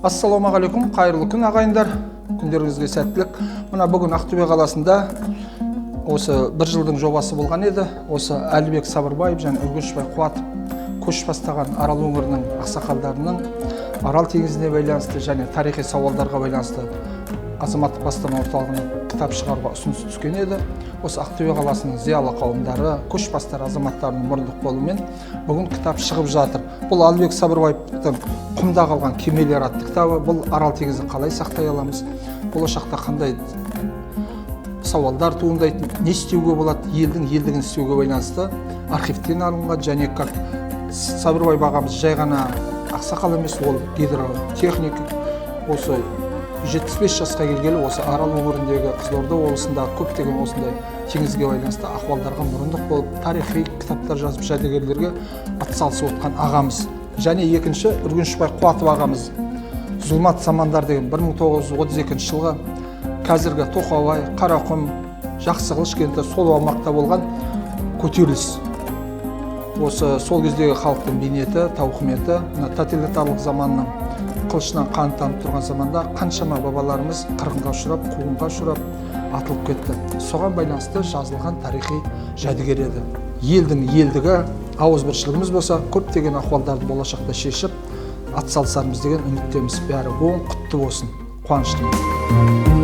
Ассалаумағалейкум, қайырлы күн, ағайындар, күндеріңізге сәттілік. Мына бүгін Ақтөбе қаласында осы бір жылдың жобасы болған еді. Осы Әлібек Сабырбаев және Үргенішбай Қуатов көш бастаған Арал өңірінің ақсақалдарының Арал теңізіне байланысты және тарихи сауалдарға байланысты азаматтық бастама орталығына кітап шығаруға ұсыныс түскен еді. Осы Ақтөбе қаласының зиялы қауымдары, көшбастар азаматтарының мұрындық болуымен бүгін кітап шығып жатыр. Бұл Әлібек Сабырбаевтың «Құмда қалған кемелер» атты кітабы. Бұл Арал теңізін қалай сақтай аламыз, болашақта қандай сауалдар туындайтын, не істеуге болады, елдің елдігін істеуге байланысты архивтен алынған. Және как Сабырбаев ағамыз жай ғана ақсақал емес, ол гидротехник. Осы 75 жасқа келгелі осы Арал өңіріндегі, Қызылорда облысындағы көптеген осындай теңізге байланысты ахуалдарға мұрындық болып, тарихи кітаптар жазып, жәдігерлерге атсалысып отқан ағамыз. Және екінші Үргенішбай Қуатов ағамыз «Зұлмат замандар» деген 1932 жылғы қазіргі Тоқабай, Қарақұм, Жақсықылыш кенті, сол аумақта болған көтеріліс, осы сол кездегі халықтың бейнеті, тауқыметі, мына тоталитарлық заманның қылышынан қан тамып тұрған заманда қаншама бабаларымыз қырғынға ұшырап, қуғынға ұшырап, атылып кетті, соған байланысты жазылған тарихи жәдігер еді. Елдің елдігі, ауызбіршілігіміз болса, көптеген ахуалдарды болашақта шешіп, атсалысармыз деген үміттеміз. Бәрі оң, құтты болсын, қуаныштымын.